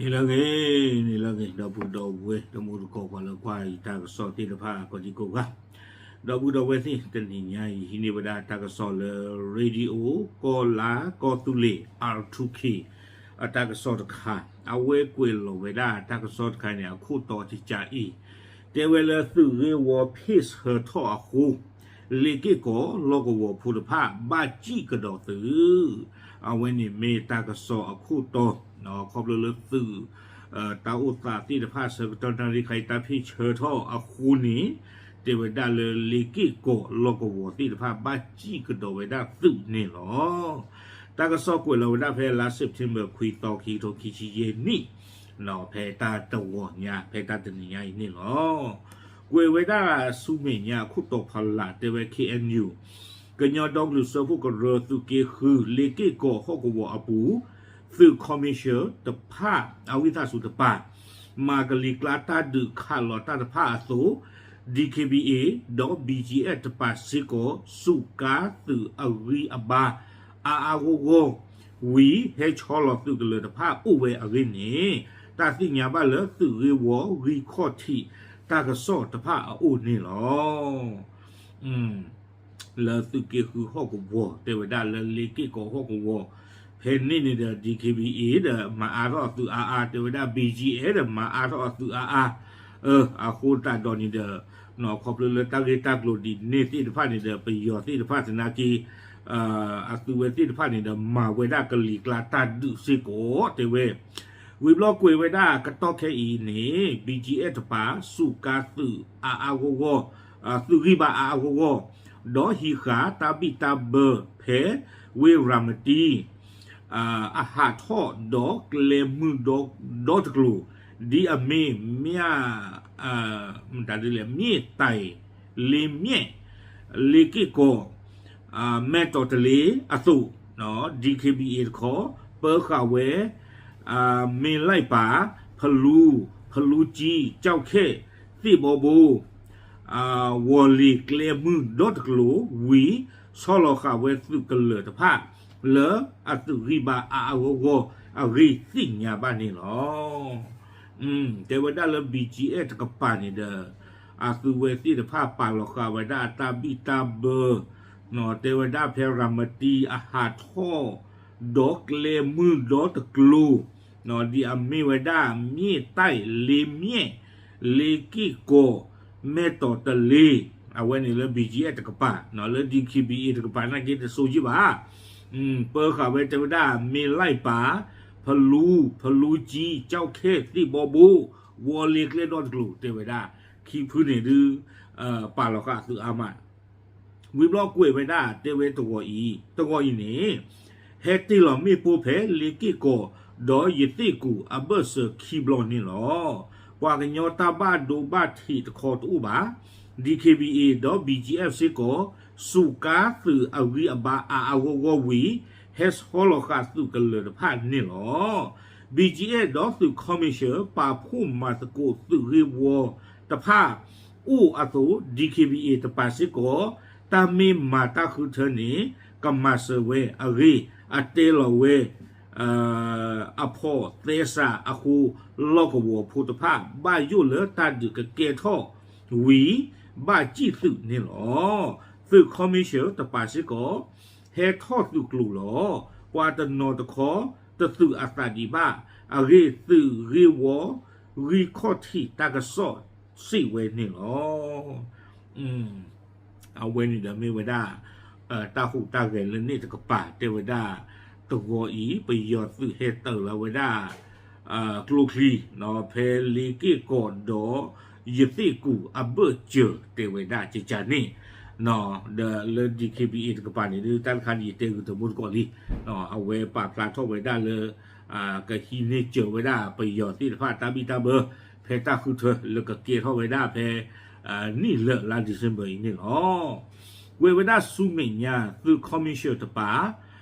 နံၤလၢအဂ့ၤ, နံၤလၢအဂ့ၤ, ဒီပုၢ်ဒီဝဲၢ် တံၤသကိး ပှၤလၢကွၢ်ယတၢ်ကစီၣ်သ့ၣ်တဖၣ် ကိးဒံကိးဂၤ, ဒီပုၢ်ဒီဝဲၢ်သ့ၣ် တနံၤညါအံၤ ဟံးန့ၢ်ဝဲဒၣ်တၢ်ကစီၣ်လၢ ရေဒီယို ကီၢ်လါကီၢ်သူလ့ၤ R two K အတၢ်ကစီၣ်တခါ, အဝဲကွဲးလီၤဝဲဒၣ်တၢ်ကစီၣ်တခါန့ၣ် အခိၣ်တီတကးအံၤ, တဲဝဲလၢသုးဂ့ၢ်ဝီဖ့ၣ်ဆၢထီၣ်အဃိ လ့က့ၢ်ကီၢ်လီၢ်ကဝီၤဖိတဖၣ် ဘၣ်စံၣ်ကဒီးသုး, အဝဲန့ၣ်မ့ၢ်တၢ်ကစီၣ်အခိၣ်တီ, ခီဖျိလၢသုး တၢ်အိၣ်သးသ့ၣ်တဖၣ် ဆၢကတီၢ်နၣ်ရံၣ်ခါအံၤ တၢ်ဖ့ၣ်ဆၢထီၣ်အဃိန့ၣ်, တဲဝဲဒၣ်လၢလ့က့ၢ်ကီၢ်လီၢ်ကဝီၤသ့ၣ်တဖၣ် ဘၣ်စံၣ်ကဒီးဝဲဒၣ်သုးန့ၣ်လီၤ. တၢ်ကစီၣ်ကွဲးလီၤဝဲဒၣ်ဖဲလါ September ခွံသီ ခံကထိခံဆံယဲၢ်နံၣ်, ဖဲတၢ်တဝီၤညါ ဖဲတၢ်တနံၤညါအံၤန့ၣ်လီၤ. ကွဲးဝဲဒၣ်ဆူမဲာ်ညါအခိၣ်တီဖီလာ် တဲဝဲ K N U ကညီဒီကလုာ်စၢဖှိၣ်ကရၢသုးက့ဃု လ့က့ၢ်ကီၢ်ဟီၣ်ကဝီၤအပူၤ, သုးခီမံၣ်ၡၢၣ်တဖၣ် အဝံသးစူၤတပၤ မၤကလံၤကျါတၢ်ဒုးခးလီၤတၢ်တဖၣ်အသိး, D K B A ဒီး B G F တပၤစ့ၢ်ကီး စူးကါသုးအဂံၢ်အဘါ အါအါဂီၢ်ဂီၢ်ဝံၤ ဟဲဆီလီၤသုးကလၢၤတဖၣ်အိၣ်ဝဲအဂ့ၢ်န့ၣ်, တၢ်သ့ၣ်ညါဘၣ်လၢသုးဂ့ၢ်ဝီဂံၢ်ခီၣ်ထံးတၢ်ကစီၣ်တဖၣ်အအိၣ်န့ၣ်လီၤ. လၢသုးက့ဃုဟီၣ်ကဝီၤ တဲဝဲဒၣ်လၢလ့က့ၢ်ကီၢ်ဟီၣ်ကဝီၤ ဖဲန့ၣ်န့ၣ်ဒီး D K B A ဒီး မၤအါထီၣ်အသုးအါအါ တဲဝဲဒၣ် B G F ဒီး မၤအါထီၣ်အသုးအါအါ, အဃိသတးဒီးန့ၣ်ဒီး ခီဖျိလၢတၢ်ဂ့ၢ်တၢ်ကျိၤဒ်န့ၣ်သ့ၣ်တဖၣ်န့ၣ်ဒီး ပယီၤသ့ၣ်တဖၣ်သနာ်က့ အသုဝဲသ့ၣ်တဖၣ်န့ၣ်ဒီး မၤဝဲဒၣ်ကလံၤကျါတၢ်ဒုးစ့ၢ်ကီး တဲဝဲ ဝံၤဘျီကွဲးဝဲဒၣ်ကတီၢ်ခဲအံၤန့ၣ် B G F တပၤ စူးကါသုးအါအါဂီၢ်ဂီၢ်, သုးဂံၢ်ဘါအါအါဂီၢ်ဂီၢ်, ဒီးဟံးဃာ်တၢ်ဘံၣ်တၢ်ဘၢဖဲဝ့ၢ်ရၤမတံ အဟးထီၣ်ဒီးကျဲမုၢ်ဒီတကျိၤ, ဒ်အမ့ၢ် မ့ၢ် မတၤဒ်လဲၣ် မ့ၢ်တၢ် လ့မ့ၣ် လ့က့ၢ်ကီၢ် မဲၢ်တီၤတလ့အသိး, D K B A တခီ ပၢဃာ်ဝဲ မ့ၢ်လၢၢ်ပၤ ဖလူ, ဖလူကၠံ, ကၠီၣ်ခဲၣ်, သ့ၣ်ဘီဘိ ဝီၤလ့ၤကျဲမုၢ်ဒီတကျိၤဝံၤ ဆီလီၤဃာ်ဝဲသုးကလၢၤတဖၣ် လၢအသုးဂံၢ်ဘါအါအါဂီၢ်ဂီၢ်အဂ့ၢ်သ့ၣ်ညါဘၣ်န့ၣ်လီၤ. တဲဝဲဒၣ်လၢ B G F တကပၤန့ၣ်ဒီး အသုဝဲသ့ၣ်တဖၣ်ပာ်လီၤဃာ်ဝဲဒၣ်အတၢ်ဘံၣ်တၢ်ဘၢ, တဲဝဲဒၣ်ဖဲရၤမတံအဟးထီၣ် ဒီးကျဲမုၢ်ဒီတကျိၤ ဒ်အမ့ၢ်ဝဲဒၣ် မ့ၢ်တၢ် လ့မ့ၣ် လ့က့ၢ်ကီၢ် မဲၢ်တီၤတလ့, အဝဲန့ၣ်လၢ B G F တကပၤ, လၢ D K B A တကပၤနာ်က့တစိၤယံၢ်ဘၣ်, ပၢဃာ်ဝဲတဲဝဲဒၣ် မ့ၢ်လၢၢ်ပၤ ဖလူ, ဖလူကၠံ, ကၠီၣ်ခဲၣ်, သ့ၣ်ဘီဘိ, ဝီၤလ့ၤကျဲဒီတကျိၤ တဲဝဲဒၣ်, ခံဖုန့ၣ်ဒုး ပာ်လီၤဃာ်သုးအါမး ဝံၤဘျီကွဲးဝဲဒၣ်တဲဝဲတဂီၤအံၤ, တဂီၤအံၤန့ၣ် ဟဲတ့ၢ်လီၤမ့ၣ်ပိၢ်ဖဲလ့က့ၢ်ကီၢ် ဒီးယသ့ၣ်ကူၣ်အဘၢၣ်စၢၤခံဘျီန့ၣ်လီၤ. ပှၤကညီတၢ်ဘၣ်ဒိဘၣ်ထံးတခီတအိၣ်ဘၣ်, D K B A ဒီး B G F စ့ၢ်ကီး စူးကါသုးအဂံၢ်အဘါအါအါဂီၢ်ဂီၢ်ဝံၤ ဟဲဆီလီၤဃာ်သုးကလၢၤတဖၣ်န့ၣ်လီၤ. B G F ဒီးသုးခီမံၣ်ၡၢၣ် ပာ်ဖှိၣ်မၤသကိးသုးဂ့ၢ်ဝီတဖၣ် အိၣ်အသိး D K B A တပၤစ့ၢ်ကီး တၢ်မ့ၢ်မၤတၢ်ဃုထၢန့ၣ် ကမၤစၢၤဝဲအဂ့ၢ် အတဲလီၤဝဲ အဖီၣ်သဲစးအဃိ လီၢ်ကဝီၤဖိတဖၣ် ဘၣ်ယိၣ်လၢတၢ်ဒုးကကဲထီၣ်ဝံၤ ဘၣ်စံၣ်သုးန့ၣ်လီၤ. သုးခီမံၣ်ၡၢၣ်တပၤစ့ၢ်ကီး ဟဲထီၣ်သုးကျိၤလီၤ. ပှၤတနီၤတခီ တသုးအသးဒံးဘၣ် အဂ့ၢ် သုးဂ့ၢ်ဝီ ဂံၢ်ခီၣ်ထံးတၢ်ကစီၣ်စံးဝဲန့ၣ်လီၤ. အဝဲန့ၣ်ဒီးမ့ၢ်ဝဲဒၣ် တၢ်ဟူးတၢ်ဂဲၤလၢန့ၣ်တကပၤ တဲဝဲဒၣ် တဂီၤအံၤ ပယီၤသုးဟဲတ့ၢ်လီၤဝဲဒၣ် ကျိချံ ဖဲလ့က့ၢ်ကီၢ်ဒီး ယသ့ၣ်ကူၣ်အဘၢၣ်စၢၤ တဲဝဲဒၣ်ကကန့ၣ် ဒီးလၢ D K B A တကပၤန့ၣ်ဒုး တၢ်တခါန့ၣ် ယတဲဂုာ်တမူတကိးလံ, အဝဲပာ်ဖျါထီၣ်ဝဲဒၣ်လၢ ကဟံးန့ၢ်စၢၤဝဲဒၣ်ပယီၤသ့ၣ်တဖၣ်တၢ်ဘံၣ်တၢ်ဘၢ ဖဲတၢ်ဃုထၢလၢကကဲထီၣ်ဝဲဒၣ်ဖဲ နံၣ်လၢာ်လါ December အံၤန့ၣ်လီၤ. ကွဲးဝဲဒၣ်ဆူမဲာ်ညါ သုးခီမံၣ်ၡၢၣ်တပၤ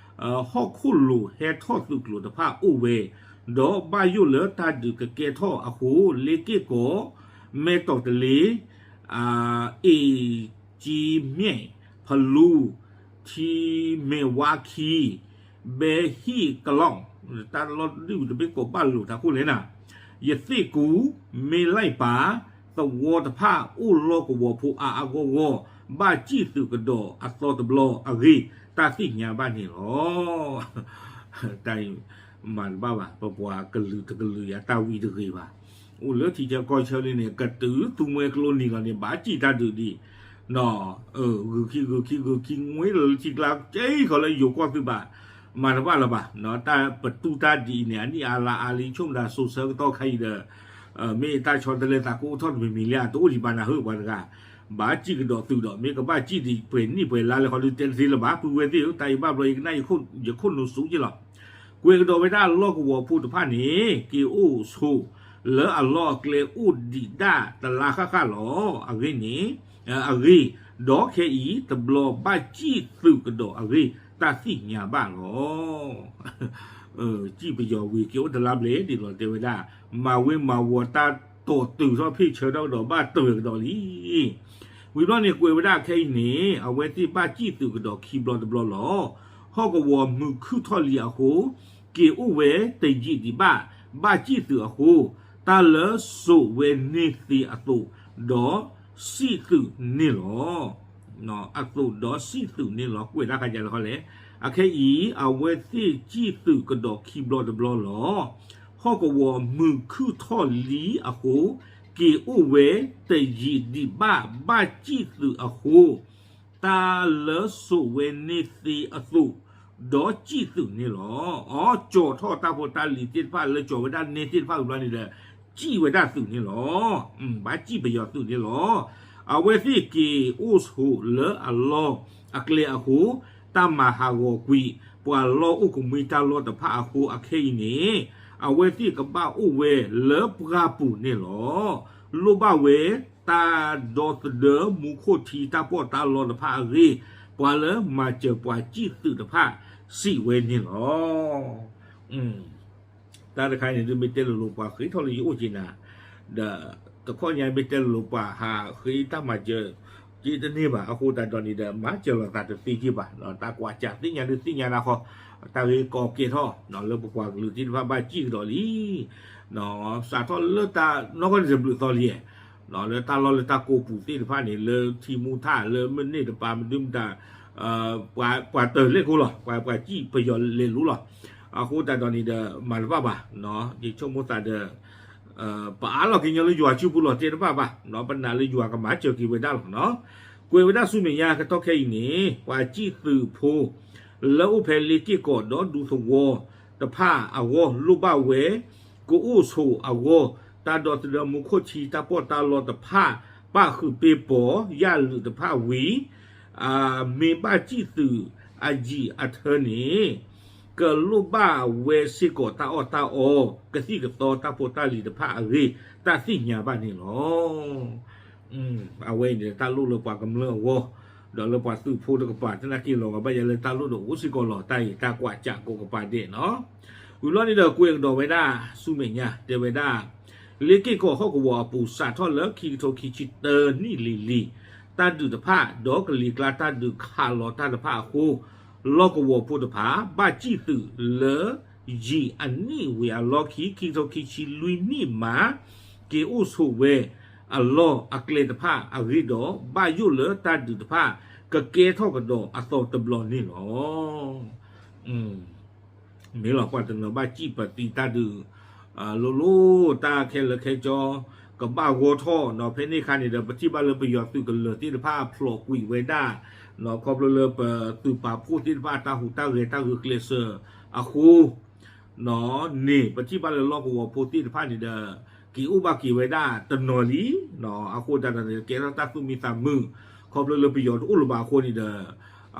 ဟီၣ်ခိၣ်လိၤဟဲထီၣ်သုးကျိၤတဖၣ်အိၣ်ဝဲ ဒီးဘၣ်ယိၣ်လၢတၢ်ဒုးကကဲထီၣ်အဃိ လ့က့ၢ်ကီၢ် မဲၢ်တီၤတလ့ အ့ၣ်ကၠံမဲၣ် ဖလူ ထံမဲၢ်ဝါခံ ဘဲဟံၣ်ကလီၢ် တၢ်လီၢ်ဒုၣ်တဘ့ၣ်ကိးဘၣ်လိာ်တၢ်ခိၣ်လဲၣ်နၤ, ယသ့ၣ်ကူမ့ၢ်လၢ်ပာ်, သဝီတဖၣ်အိၣ်လီၢ်ကဝီၤဖိအါအါဂီၢ်ဂီၢ်, ဘၣ်စံၣ်သုးကဒီးအသီတဘျီအဂ့ၢ် တၢ်သ့ၣ်ညါဘၣ်န့ၣ်လီၤ. တၢ်အံၤမၤတဘၣ်ဘၣ်, ပပှၤကလုာ်တကလုာ်ယၤတၢ်ဝံတဂ့ၤဘၣ်. အိၣ်လၢထံဆၢကီၢ်ဆၢလံန့ၣ် ကတုၤသူမှဲကျိနံၤလီၤန့ၣ် ဘၣ်စံၣ်တၢ်ဒုးဒံး ဂုာ်ခံဂုာ်ခံဂုာ်ခံ ငွ့လၢထံကျါကဲအံၤခီလၢယိၤကီၢ်သုးဘၣ်, မၤတဘၣ်လၢၤဘၣ်, တၢ်ပတူၢ်တၢ်ဒ်အံၤန့ၣ် အနံၣ်အါလါအါလံ ဆိကမိၣ်ဒၣ်စိၤဆၢကတီၢ်ခါအံၤဒီး မ့ၢ်တၢ်ဆီတလဲသးကိအိၣ်ထီၣ်တမံၤမံၤလံ တအိၣ်ဒံးဘၣ်နၢ်ဟၢၣ်ပှၤတဂၤ, ဘၣ်စံၣ်ကဒီးသုးဒီး မ့ၢ်ကဘၣ်စံၣ်ဒံးပှဲၤနံၣ်ပှဲၤလါလဲၣ် ခီဒုးတဲတသ့လၢၤဘၣ်, ပုၢ်ဝဲၢ်သ့ၣ်ဧၢ, တၢ်အံၤဘၣ်ဘျီယကနၣ်ယခိၣ်နူာ်စူၤက့လီၤ. ကွဲးကဒီးဝဲဒၣ်လီၢ်ကဝီၤဖိတဖၣ်န့ၣ် က့ၤအိၣ်ဆိးလၢအလီၢ်အကျဲအိၣ်ဒံးဒၣ်တလါဃၣ်ဃၣ်လီၤ. အဂ့ၢ်န့ၣ် အဂ့ၢ်, ဒီးခဲအံၤတဘျီဘၣ်စံၣ်သုးကဒီးအဂ့ၢ် တၢ်သ့ၣ်ညါဘၣ်လီၤ. စံၣ်ပယီၤဝံၤက့ၤအိၣ်တလါဘျဲၣ်ဒံးလီၤ တဲဝဲဒၣ်, မၤဝ့မၤဝီၤတၢ်တိာ်တုၤထီၣ်ဖ့ၣ်ဆၢထီၣ်ကဒီးဘၣ်တဝဲကဒီးလံ. ဝံၤဘျီန့ၣ်ကွဲးဝဲဒၣ်ခဲအံၤန့ၣ် အဝဲသ့ၣ်ဘၣ်စံၣ်သုးကဒီးခံဘျီတဘျီလီၤ. ဟီၣ်ကဝီၤမုာ်ခုၣ်ထီၣ်လံအဃိ က့ၤအိၣ်ဝဲတယံာ်ဒံးဘၣ်, ဘၣ်စံၣ်သုးအဃိ တၢ်လၢစိာ်ဝဲန့ၢ်သ့အသိး ဒီးစံၣ်သုးန့ၣ်လီၤ. အသိးဒီးစံၣ်သုးန့ၣ်လီၤ ကွဲးတၢ်ခါယလဲၣ်ခီလဲၣ်. အခဲအံၤ အဝဲသ့ၣ်စံၣ်သုးကဒီးခံဘျီတဘျီလီၤ. ဟီၣ်ကဝီၤမုာ်ခုၣ်ထီၣ်လံအဃိ က့ၤအိၣ်ဝဲတယံာ်ဒံးဘၣ်, ဘၣ်စံၣ်သုးအဃိ တၢ်လၢစိာ်ဝဲန့ၢ်သ့အသိး ဒီးစံၣ်သုးန့ၣ်လီၤ. အီ ကၠီၤထီၣ်တၢ်ဖိတၢ်လံၤသ့ၣ်တဖၣ်လၢကၠီၤဝဲဒၣ်န့ၢ်သ့ၣ်တဖၣ်ဝံၤဘျီန့ၣ်ဒီး စံၣ်ဝဲဒၣ်သုးန့ၣ်လီၤ. ဘၣ်စံၣ်ပယီၤသုးန့ၣ်လီၤ. အဝဲသ့ၣ်က့ၤအိၣ်ဆိးလၢအလီၢ်အကျဲအဃိ တၢ်မၤဟးဂီၤကွံာ် ပှၤလီၢ်အိၣ်ကမှံတၢ်လီၢ်တဖၣ်အဃိ အခဲအံၤန့ၣ် အဝဲသ့ၣ်ကဘၣ်အိၣ်ဝဲလၢပှၢ်ပူၤန့ၣ်လီၤ. လိၣ်ဘၣ်ဝဲ တၢ်ဒီသဒၢမူခိၣ်ထံတၢ်ပီးတၢ်လီတဖၣ်အဂ့ၢ် ပှၤလၢမၤစၢၤပှၤစံၣ်သုးတဖၣ် စံးဝဲန့ၣ်လီၤ. တၢ်တခါအံၤန့ၣ် ဒုးမ့ၢ်တဲလိၤလိၤပှၤဃ့ထီၣ်လၢယအိၣ်က့ၤနၤ, ဒီးတခီညါမ့ၢ်တဲလိၤလိၤပှၤဟးဃ့တၢ်မၤစၢၤ က့တန့ၢ်ဘၣ် အဃိသတးဒီးန့ၣ်ဒီး မၤစၢၤလိာ်သးတသ့က့ဘၣ်, တၢ်ကွၢ်စးသ့ၣ်ညါဒုးသ့ၣ်ညါနၤဃီ, တၢ်ဂ့ၢ်ကီကဲထီၣ် လၢပပှၤကလုာ်သ့ၣ်တဖၣ်ဘၣ်စံၣ်ကဒီးလံ စးထီၣ်လၢတၢ်နီၢ်ကီၢ်န့ၣ်တဘျုးသီလံ, လၢတၢ်လီၢ်လၢတၢ်ကိးပူၤသ့ၣ်တဖၣ်န့ၣ် လၢထံမူထၣ်လၢမ့ၢ်န့ၢ်တပၤမနုၤမတၤ ပှၤတလဲၤကိလီၤ, ပှၤပှၤစံၣ်ပယီၤလဲၤလိၤလီၤ. အဃိသတးဒီးန့ၣ်ဒီး မၤတဘၣ်ဘၣ်, ယဆိကမိၣ်သးဒီး ပအါလီၤက့ၤညီလၢယွၤစုပူၤလီၤတဲတဘၣ်ဘၣ်, ပနာ်လၢယွၤကမၤစၢၤက့ၤဝဲဒၣ်လီၤ. ကွဲးဝဲဒၣ်ဆူမဲာ်ညါကတီၢ်ခဲအံၤန့ၣ် ပှၤစံၣ်သုးဖိ လၢအိၣ်ဖဲလ့က့ၢ်ကီးဒီးဒူသဝီတဖၣ်အဂီၢ် လိၣ်ဘၣ်ဝဲ ကအိၣ်ဆိးအဂီၢ် တၢ်ဒီသဒၢမူခိၣ်ထံတၢ်ပီးတၢ်လီတဖၣ် ပၣ်ဃုာ်ပ့ပီၤယၣ်လုာ်တဖၣ်ဝံၤ မ့ၢ်ဘၣ်စံၣ်သုးအယံာ်အထၢန့ၣ် ကလိၣ်ဘၣ်ဝဲစ့ၢ်ကီးတၢ်အီၣ်တၢ်အီ ကသံၣ်ကသီတၢ်ဖိတၢ်လံၤတဖၣ်အဂ့ၢ် တၢ်သ့ၣ်ညါဘၣ်န့ၣ်လီၤ. အဝဲအံၤန့ၣ် တၢ်လိၣ်လၢပှၤကမျၢၢ်အဂီၢ် ဒီးလၢပှၤသုးဖိတကပၤ သနာ်က့လီၤဂာ်ဘၣ်ယၤလၢတၢ်လိၣ်ဒီးအိၣ်စ့ၢ်ကီးလီၤ တၢ်အံၤတၢ်ကွၢ်စးကိးကပၤဒဲးနီၤ. ဝံၤဘျီန့ၣ်ဒီးကွဲးကဒီးဝဲဒၣ်ဆူမဲာ်ညါ တဲဝဲဒၣ် လ့က့ၢ်ကီးဟီၣ်ကဝီၤအပူၤ စးထီၣ်လၢခံကထိခံဆံတၢနံၣ်လံၤလံၤ တၢ်ဒုးတဖၣ် ဒီးကလံၤကျါတၢ်ဒုးခးလီၤတၢ်တဖၣ်အဃိ လီၢ်ကဝီၤဖိတဖၣ် ဘၣ်စံၣ်သုးလၢ ယံာ်အနံၣ်ဝံၤအလီၢ်ခံ ခံကထိခံဆံလွံၢ်နံၣ်မး က့ၤအိၣ်ဆိးဝဲအလီၢ်အကျဲတဖၣ်အဂ့ၢ်ဒီး ဘၣ်ယိၣ်လၢတၢ်ဒုးတဖၣ် ကကဲထီၣ်ကဒီးအသီတဘျီန့ၣ်လီၤ. မ့ၢ်လီၤ ပှၤတနီၤဘၣ်စံၣ်ပသံတၢ်ဒုး လိၤလိၤ တၢ်ခဲလၢာ်ခဲဆ့ ကဘၣ်ဂီၢ်ထီၣ်နီၤ. ဖဲန့ၣ်အခါန့ၣ်ဒီး ပထံၣ်ဘၣ်လၢပယီၤသုးကလၢၤသ့ၣ်တဖၣ်ဖျိးကွံာ်ဝဲဒၣ် ခီဖျိလၢပသုးပာ်ဖှိၣ်သ့ၣ်တဖၣ်တၢ်ဟူးတၢ်ဂဲၤတၢ်ဂုာ်ကျဲးစၢးအဃိ န့ၣ် ပထံၣ်ဘၣ်လၢလီၢ်ကဝီၤဖိသ့ၣ်တဖၣ်န့ၣ်ဒီး က့ၤအိၣ်ဘၣ်က့ၤဝဲဒၣ်တနီၤလံ. အဃိသတးဒီးန့ၣ် ကဲထီၣ်တၢ်သူၣ်မံသးမုာ် ခီဖျိလၢပယီၤတအိၣ်လၢၤဘၣ်အဃိန့ၣ်ဒီး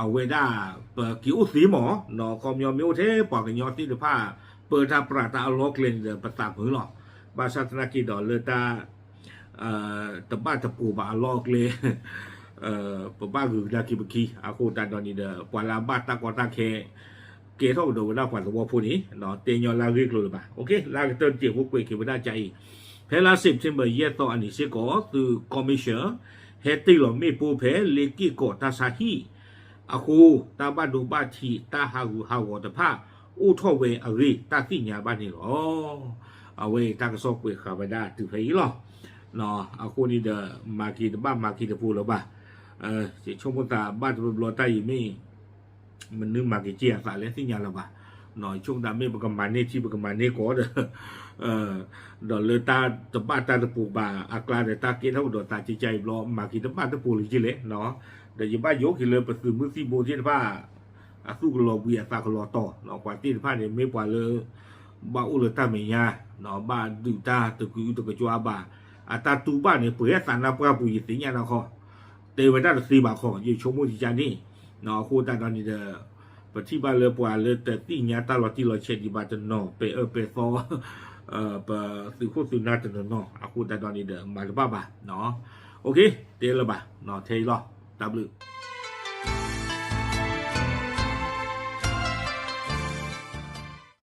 အဝဲဒၣ် ပက့ၤအိၣ်သ့မး ခီပညီမ့ၢ်အိၣ်ထဲပှၤကညီသ့ၣ်တဖၣ် ပၢတၢ်ပြးတၢ်အလီၢ်ကျဲန့ၣ်ဒီး ပသးမုာ်လီၤ. ဘၣ်ဆၣ်သနာ်က့ဒီးလၢတၢ် တဘၣ်တပိၤဘၣ်အလီၢ်အကျဲ ပဘၣ်ဂုာ်ကဒါက့ၤပခံ အဃိသတးဒီးန့ၣ်ဒီး ပှၤလၢအဘၣ်တၢ်ကီတၢ်ခဲ ကဲထီၣ်ကဒီးဝဲဒၣ်ပှၤသဝီဖိန့ၣ် တဲညီလၢအဂ့ၢ်ကျိၤလၢၤဘၣ်. လၢကတၢၢ်တစဲးဖိကွဲးက့ၤဝဲဒၣ်ကအံၤ ဖဲလါ September ယဲၢ်သီအနံၤစ့ၢ်ကီး သုး commission ဟဲတ့ၢ်လီၤမ့ၣ်ပိၢ်ဖဲလ့က့ၢ်ကီးတၢ်ဆါဟံၣ်အဃိ တၢ်ဘၣ်ဒိဘၣ်ထံးတၢ်ဟးဂူာ်ဟးဂီၤတဖၣ် အိၣ်ထီၣ်ဝဲအဂ့ၢ်တၢ်သ့ၣ်ညါဘၣ်န့ၣ်လီၤ. အဝဲအံၤတၢ်ကစီၣ်ကွဲးဃာ်ဝဲဒၣ်တုၤဖဲအံၤလီၤ. အဃိန့ၣ်ဒီး မၤက့ၤတဘၣ်မၤက့ၤတပူၤလၢၤဘၣ်. ယဆိကမိၣ်သးဘၣ်တဘျီဘျီတၢ်အံၤမ့ၢ် မနုၤမၤက့ၤက့ၤအသးလဲၣ်သ့ၣ်ညါလၢၤဘၣ်. ယဆိကမိၣ်သးမ့ၢ်ပကမၤန့ၢ်ထံပကမၤန့ၢ်ကီးဒီး ဒီးလၢတၢ်တဘၣ်တၢ်တပူၤဘၣ်အကျါဒီး တၢ်ကဲထီၣ်ကဒီးသးကကါအံၤဘျီ မၤက့ၤတဘၣ်တပူၤလၢၤက့ၤလဲၣ်. ဒီးယဘၣ်ယိၣ်က့ၤလၢပသုးမုၢ်သံၣ်ဘိသ့ၣ်တဖၣ် အသူၣ်ကလီၤဘှံးအသးကလီၤတီၤ ပှၤသ့ၣ်တဖၣ်န့ၣ် မ့ၢ်ပှၤလၢ ဘၣ်အိၣ်လၢတၢ်မဲာ်ညါ ဘၣ်ဒုးတၢ်တကအုတကကွၢ်ဘၣ် အတၢ်တူၢ်ဘၣ်န့ၣ် ပှဲၤအသးနါပှၢ်ပူၤယသ့ၣ်ညါနၢ်ခီ တဲဝဲဒၣ်တသ့ဘၣ်ခီ ယဆိကမိၣ်ယကါန့ၣ်. အဃိသတးဒီးန့ၣ်ဒီး ပထံၣ်ဘၣ်လၢပှၤလၢတသ့ၣ်ညါတၢ်လီၤတံၢ်လီၤဆဲးဒံးဘၣ်တနီၤ ပဲာ်အၢပဲာ်သီ ပသုးခိၣ်သုးနၢ်တနီၤနီၤ အဃိသတးဒီးန့ၣ်ဒီး မၤတဘၣ်ဘၣ်. အိၣ်ခ့ တဲလၢၤဘၣ် ထဲအံၤလီၤ တၢ်ဘျုး